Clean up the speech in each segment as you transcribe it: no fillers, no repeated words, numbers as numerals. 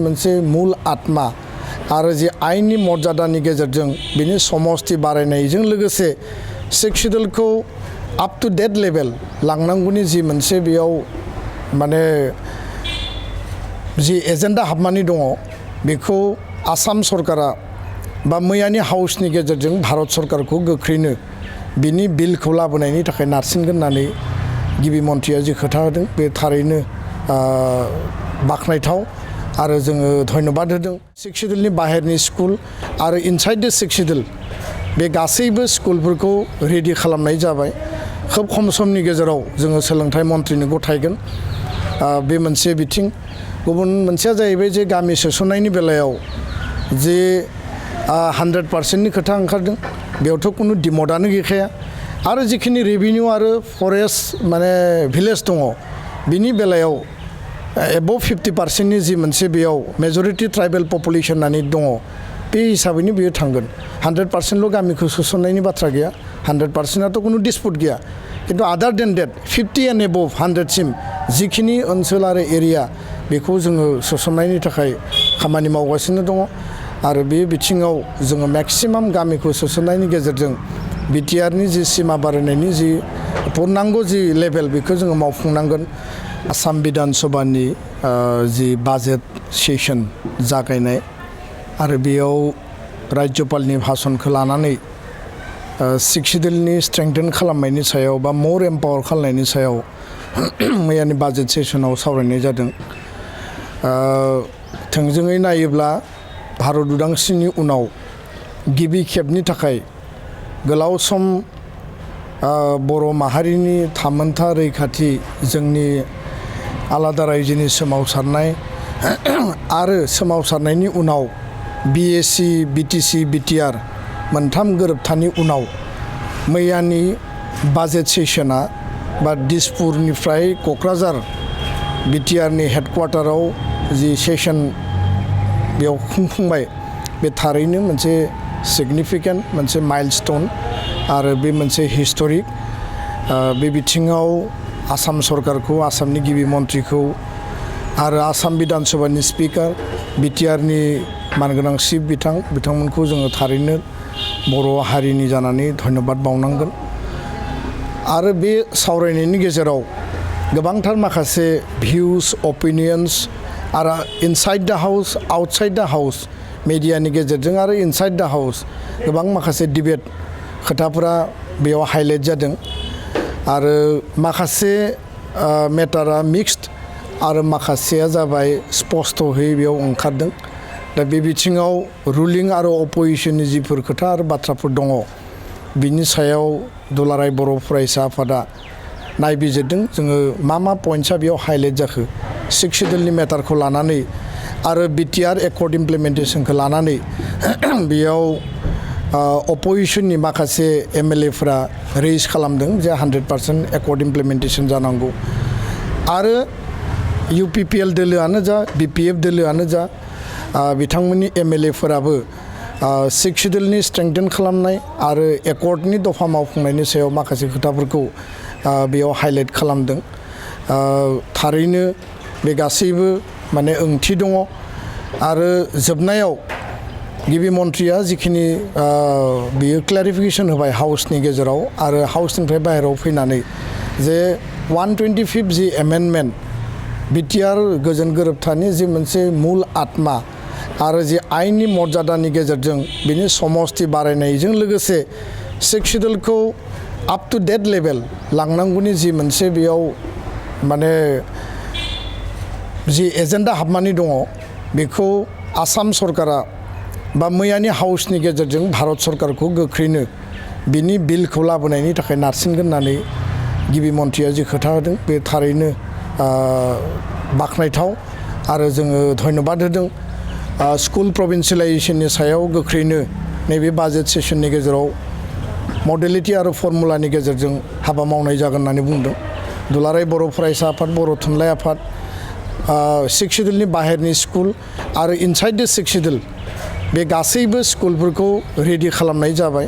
मोनसे मूल आत्मा आरो जे आयेननि मर्यादानि गेजेरजों बिनि समस्ति बारायनायजों लोगोसे सिक्स शिड्यूलखौ आप टू डेट लेभेल लांनांगौनि जि मोनसे बेयाव माने जि एजेन्डा हाबनानै दङ बेखौ आसाम सरकारा बा मैयानि हाउसनि गेजेरजों भारत सरकारखौ गोख्रैनो बिनि बिलखौ लाबोनायनि थाखाय नारसिनगोन होननानै गिबि मन्थ्रिया जि खोथा होदों बे थारैनो बाख्नायथाव आरो जोङो धन्यबाद होदों। सिक्स शिड्यूलनि बाहेरनि स्कुल आरो इनसाइड द सिक्स शिड्यूल बे गासैबो स्कुलफोरखौ रेडि खालामनाय जाबाय। खोब खम समनि गेजेराव जोङो सोलोंथाइ मन्थ्रिनो गथायगोन। बे मोनसे बिथिं। गुबुन मोनसेया जाहैबाय जे गामि सोसननायनि बेलायाव जे 100%नि खोथा ओंखारदों बेयावथ' कुनु डिमडआनो गैखाया आरो जिखिनि रेभिनिउ आरो फरेस्ट माने भिलेज दङ बिनि बेलायाव एबभ 50%नि जि मोनसे बेयाव मेजरिटि ट्राइबेल पपुलेसन होननानै दङ बे हिसाबैनो बियो थांगोन। 100%ल' गामिखौ सोसननायनि बाथ्रा गैया। 100%आथ' कुनु डिसपुट गैया। किन्तु आदार देन डेट 50 एन्ड एबभ 100सिम जिखिनि ओनसोल आरो एरिया बेखौ जोङो सोसननायनि थाखाय खामानि मावगासिनो दङ आरो बे बिथिङाव जोङो मेक्सिमाम गामिखौ सोसननायनि गेजेरजों बिटिआरनि जि सिमा बारायनायनि जि पूर्णांग जि लेभेल बेखौ जोङो मावफुंनांगोन। आसाम बिधान सभानि जि बाजेट सेसन जागायनाय आरो बेयाव राज्यपालनि भाषणखौ लानानै सिक्स शिड्यूलनि स्ट्रेंथेन खालामनायनि सायाव बा मोर एम्पावर खालामनायनि सायाव मैयानि बाजेट सेसनाव सावरायनाय जादों। थोंजोङै नायोब्ला भारत उदांस्रिनि उनाव गिबि खेबनि थाखाय गोलाव सम बर' माहारिनि थामोनथा रैखाथि जोंनि आलादा रायजोनि सोमावसारनाय आरो सोमावसारनायनि उनाव बिएसि बिटिसि बिटिआर मोनथाम गोरोबथानि उनाव मैयानि बाजेट सेसना बा दिसपुरनिफ्राय क'क्राझार बिटिआरनि हेडक्वार्टाराव जि सेसन बेयाव खुंफुंबाय बे थारैनो मोनसे सिगनिफिकेन्ट मोनसे माइलस्टोन आरो बे मोनसे हिस्टरिक। बे बिथिङाव आसाम सरकारखौ आसामनि गिबि मन्थ्रिखौ आरो आसाम बिधान सभानि स्पिकार बिटिआरनि मानगोनां चिफ बिथांमोनखौ जोङो थारैनो बर' हारिनि जानानै धन्यबाद बावनांगोन। आरो बे सावरायनायनि गेजेराव गोबांथार माखासे भिउस अपिनियन्स आरो इनसाइड द हाउस आउटसाइड द हाउस मेडियानि गेजेरजों आरो इनसाइड द हाउस गोबां माखासे डिबेट खोथाफोरा बेयाव हाइलाइट जादों आरो माखासे मेटारा मिक्सड आरो माखासेया जाबाय स्पष्टहै बेयाव ओंखारदों। दा बे बिथिङाव रुलिं आरो अपोजिशननि जिफोर खोथा आरो बाथ्राफोर दङ बिनि सायाव दुलाराय बर' फरायसा आफादा नायबिजिरदों। जोङो मा पइन्टसा बेयाव हाइलाइट जाखो सिक्स शिड्यूलनि मेटारखौ लानानै आरो बिटिआर एकर्ड इमप्लिमेन्टेसनखौ लानानै बेयाव अपोजिशननि माखासे एमएलएफोरा रेज खालामदों जे 100% एकर्ड इमप्लिमेन्टेसन जानांगौ आरो इउपिपिएल दोलोआनो जा बिपिएफ दोलोआनो जा बिथांमोननि एमएलएफोराबो सिक्स शिड्यूलनि स्ट्रेंथेन खालामनाय आरो एकर्डनि दफा मावफुंनायनि सायाव माखासे खोथाफोरखौ बेयाव हाइलाइट खालामदों। थारैनो बे गासैबो माने ओंथि दङ आरो जोबनायाव गिबि मन्थ्रिया जिखिनि बियो क्लेरिफिकेसन होबाय हाउसनि गेजेराव आरो हाउसनिफ्राय बाहेरायाव फैनानै जे 125 जि एमेन्डमेन्ट बिटिआर गोजोन गोरोबथानि जि मोनसे मूल आत्मा आरो जि आयेननि मर्यादानि गेजेरजों बिनि समस्ति बारायनायजों लोगोसे सिक्स शिड्यूलखौ आप टू डेट लेभेल लांनांगौनि जि मोनसे बेयाव माने जि एजेन्डा हाबनानै दङ बेखौ आसाम सरकारा बा मैयानि हाउसनि गेजेरजों भारत सरकारखौ गोख्रैनो बिनि बिलखौ लाबोनायनि थाखाय नारसिनगोन होननानै गिबि मन्थ्रिया जि खोथा होदों बे थारैनो बाख्नायथाव आरो जोङो धन्यबाद होदों। स्कुल प्रभिन्सियेलाइजेसननि सायाव गोख्रैनो नैबे बाजेट सेसननि गेजेराव मडेलिटि आरो फर्मुलानि गेजेरजों हाबा मावनाय जागोन होननानै बुंदों। दुलाराय बर' फरायसा आफाद बर' थुनलाइ आफाद सिक्स शिड्यूलनि बाहेरनि स्कुल आरो इनसाइड द सिक्स शिड्यूल बे गासैबो स्कुलफोरखौ रेडि खालामनाय जाबाय।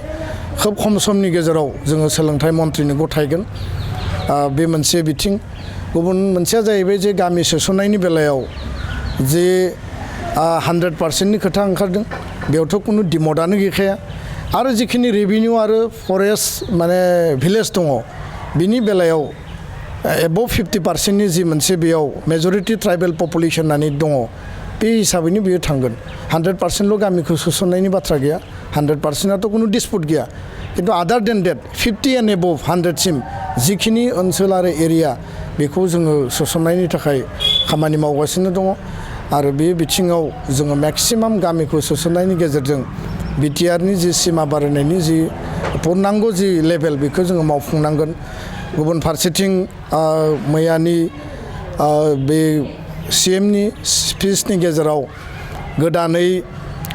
खोब खम समनि गेजेराव जोङो सोलोंथाइ मन्थ्रिनो गथायगोन। बे मोनसे बिथिं। गुबुन मोनसेया जाहैबाय जे गामि सोसननायनि बेलायाव जे 100%नि खोथा ओंखारदों बेयावथ' कुनु डिमटआनो गैखाया आरो जिखिनि रेभिनिउ आरो फरेस्ट माने भिलेज दङ बिनि बेलायाव एबभ 50%नि जि मोनसे बेयाव मेजरिटि ट्राइबेल पपुलेसन होननानै दङ बे हिसाबैनो बियो थांगोन 100%ल' गामिखौ सोसननायनि बाथ्रा गैया 100%आथ' कुनु डिसपुट गैया किन्तु आदार देन डेट 50 एन्ड एबभ 100सिम जिखिनि ओनसोल आरो एरिया बेखौ जोङो सोसननायनि थाखाय खामानि मावगासिनो दङ आरो बे बिथिङाव जोङो मेक्सिमाम गामिखौ सोसननायनि गेजेरजों बिटिआरनि जि सिमा बारायनायनि जि पूर्णांग जि लेभेल बेखौ जोङो मावफुंनांगोन गुबुन फारसेथिं मैयानि बे सिएमनि स्पिचनि गेजेराव गोदानै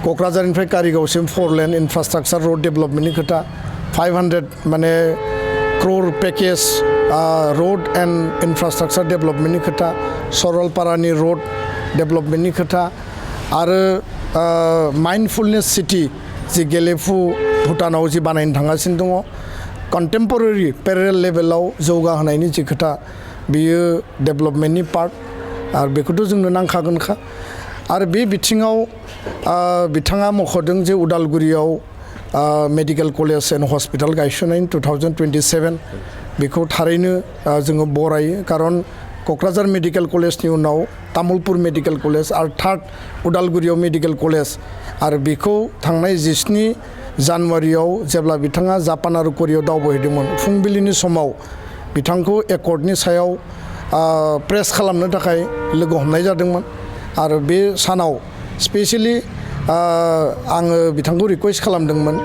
क'क्राझारनिफ्राय कारिगावसिम 4 लेन इनफ्रास्ट्राक्चार रड डेभेलपमेन्टनि खोथा 500 माने क्र'र पेकेज रड एन्ड इनफ्रास्ट्राक्चार डेभेलपमेन्टनि खोथा सरलपारानि रड डेभेलपमेन्टनि खोथा आरो माइन्डफुलनेस सिटी जि गेलेफु भुटानाव जि बानायनो थांगासिनो दङ कन्टेम्परारि पेरेल लेभेलाव जौगाहोनायनि जि खोथा बियो डेभेलपमेन्टनि पार्ट आरो बेखौथ' जोंनो नांखागोनखा आरो बे बिथिङाव बिथाङा मख'दों जे उदालगुरियाव मेडिकेल कलेज एन्ड हस्पिटाल गायसननायनि 2027 बेखौ थारैनो जोङो बरायो खारन क'क्राझार मेडिकेल कलेजनि उनाव तामुलपुर मेडिकेल कलेज आरो थार्ड उदालगुरियाव मेडिकेल कलेज आरो बेखौ थांनाय 17 जानुवारियाव जेब्ला बिथाङा जापान आरो करियाव दावबायहैदोंमोन फुंबिलिनि समाव बिथांखौ एकर्डनि सायाव प्रेस खालामनो थाखाय लोगो हमनाय जादोंमोन आरो बे सानाव स्पेसियेलि आङो बिथांखौ रिक्वेस्ट खालामदोंमोन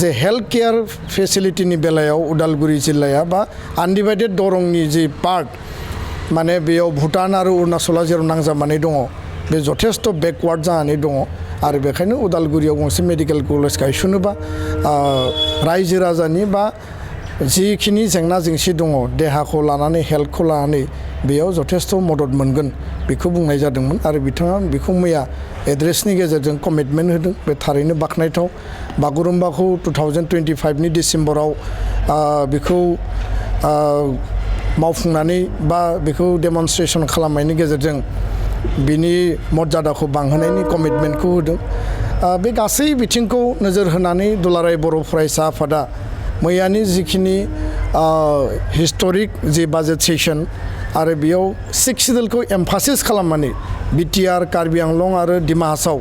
जे हेल्थ केयार फेसिलिटिनि बेलायाव उदालगुरि जिल्लाया बा आनडिभाइडेड दरंनि जि पार्ट माने बेयाव भुटान आरो अरुणाचला जेराव नांजाबनानै दङ बे जथेस्थ बेकवार्ड जानानै दङ आरो बेखायनो उदालगुरियाव गंसे मेडिकेल कलेज गायसनोबा रायजो राजानि बा जिखिनि जेंना जेंसि दङ देहाखौ लानानै हेल्थखौ लानानै बेयाव जथेस्थ मदद मोनगोन बेखौ बुंनाय जादोंमोन आरो बिथाङा बेखौ मैया एड्रेसनि गेजेरजों कमिटमेन्ट होदों बे थारैनो बाख्नायथाव बागुरुम्बाखौ 2025नि डिसेम्बराव बेखौ मावफुंनानै बा बेखौ डेमनस्ट्रेसन खालामनायनि गेजेरजों बिनि मर्यादाखौ बांहोनायनि कमिटमेन्टखौ होदों बे गासै बिथिंखौ नोजोर होनानै दुलाराय बर' फरायसा आफादा मैयानि जिखिनि हिस्टरिक जि बाजेट सेसन आरो बेयाव 6 सिडुलखौ एमफासिस खालामनानै बिटिआर कार्बि आंलं आरो डिमा हासाव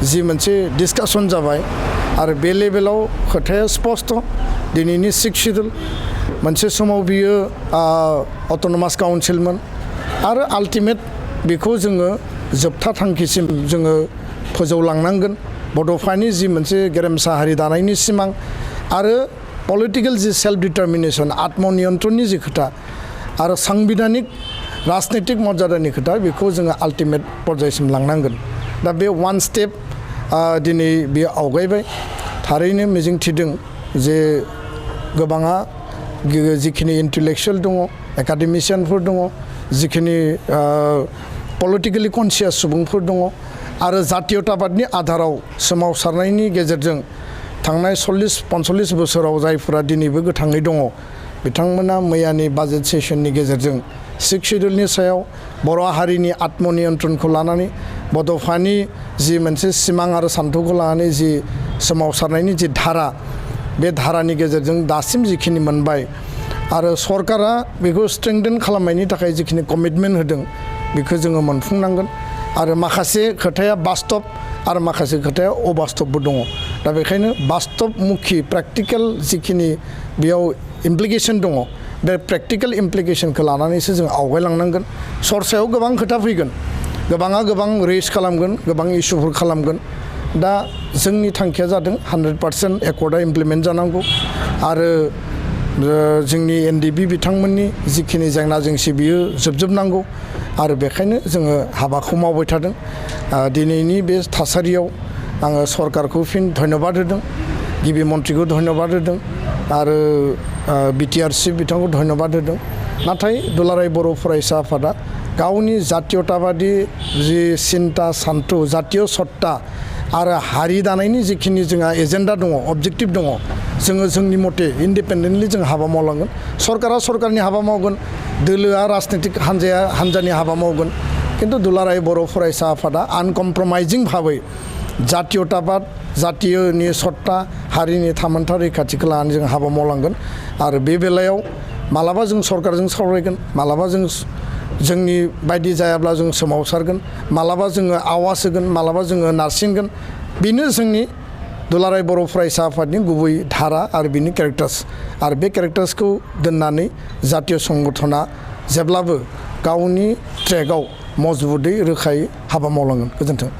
जि मोनसे डिसकासन जाबाय आरो बे लेभेलाव खोथाया स्पस्ट दिनैनि 6 सिडुल मोनसे समाव बियो अट'नमास काउन्सिलमोन आरो आल्टिमेट बेखौ जोङो जोबथा थांखिसिम जोङो फोजौलांनांगोन बड'फानि जि मोनसे गेरेमसा हारि दानायनि सिमां आरो पलिटिकेल जि सेल्फ डिटारमिनेसन आत्मनियन्त्रणनि जि खोथा आरो सांबिधानिक राजनैतिक मर्यादानि खोथा बेखौ जोङो आल्टिमेट पर्यायसिम लांनांगोन दा बे वान स्टेप दिनै बेयो आवगायबाय थारैनो मिजिंथिदों जे गोबाङा जिखिनि इन्टेलेक्सुयेल दङ एकाडेमिशियानफोर दङ जिखिनि पलिटिकेलि कनसियास सुबुंफोर दङ आरो जातीयताबादनि आधाराव सोमावसारनायनि गेजेरजों थांनाय 40-45 बोसोराव जायफोरा दिनैबो गोथाङै दङ बिथांमोना मैयानि बाजेट सेसननि गेजेरजों 6 सिडुलनि सायाव बर' हारिनि आत्मनियन्त्रणखौ लानानै बड'फानि जि मोनसे सिमां आरो सान्थौखौ लानानै जि सोमावसारनायनि जि धारा बे धारानि गेजेरजों दासिम जिखिनि मोनबाय आरो सरकारा बेखौ स्ट्रेंथेन खालामनायनि थाखाय जिखिनि कमिटमेन्ट होदों बेखौ जोङो मोनफुंनांगोन आरो माखासे खोथाया बास्तब आरो माखासे खोथाया अबास्तबबो दङ दा बेखायनो बास्तबमुखि प्रेक्टिकेल जिखिनि बेयाव इमप्लिकेसन दङ बे प्रेक्टिकेल इमप्लिकेसनखौ लानानैसो जों आवगायलांनांगोन सरसायाव गोबां खोथा फैगोन गोबाङा गोबां रेज खालामगोन गोबां इस्युफोर खालामगोन दा जोंनि थांखिया जादों 100% एकर्डआ इमप्लिमेन्ट जानांगौ आरो जोंनि एनडिबि बिथांमोननि जिखिनि जेंना जेंसि बियो जोबजोबनांगौ आरो बेखायनो जोङो हाबाखौ मावबाय थादों दिनैनि बे थासारियाव आङो सरकारखौ फिन धन्यबाद होदों गिबि मन्थ्रिखौ धन्यबाद होदों आरो बिटिआर चिफ बिथांखौ धन्यबाद होदों नाथाय दुलाराय बर' फरायसा आफादा गावनि जातीयताबादि जि सिन्ता सान्थौ जातीय सत्ता आरो हारि दानायनि जिखिनि जोंहा एजेन्डा दङ अबजेक्टिभ दङ जोङो जोंनि मथे इन्डिपेन्डेन्टलि जों हाबा मावलांगोन सरकारा सरकारनि हाबा मावगोन दोलोआ राजनैतिक हान्जाया हान्जानि हाबा मावगोन खिन्थु दुलाराय बर' फरायसा आफादा आनकमप्रमाइजिं भाबै जातीयताबाद जातीयनि सत्ता हारिनि थामोनथा रैखाथिखौ लानानै जों हाबा मावलांगोन आरो बे बेलायाव मालाबा जों सरकारजों सावरायगोन मालाबा जों जोंनि बायदि जायाब्ला जों सोमावसारगोन मालाबा जोङो आवाज होगोन मालाबा जोङो नारसिनगोन बेनो जोंनि दुलाराय बर' फरायसा आफादनि गुबै धारा आरो बिनि केरेक्टार्स आरो बे केरेक्टार्सखौ दोननानै जातीय संगठना जेब्लाबो गावनि ट्रेकआव मजबुतै रोखायै हाबा मावलांगोन। गोजोन्थों।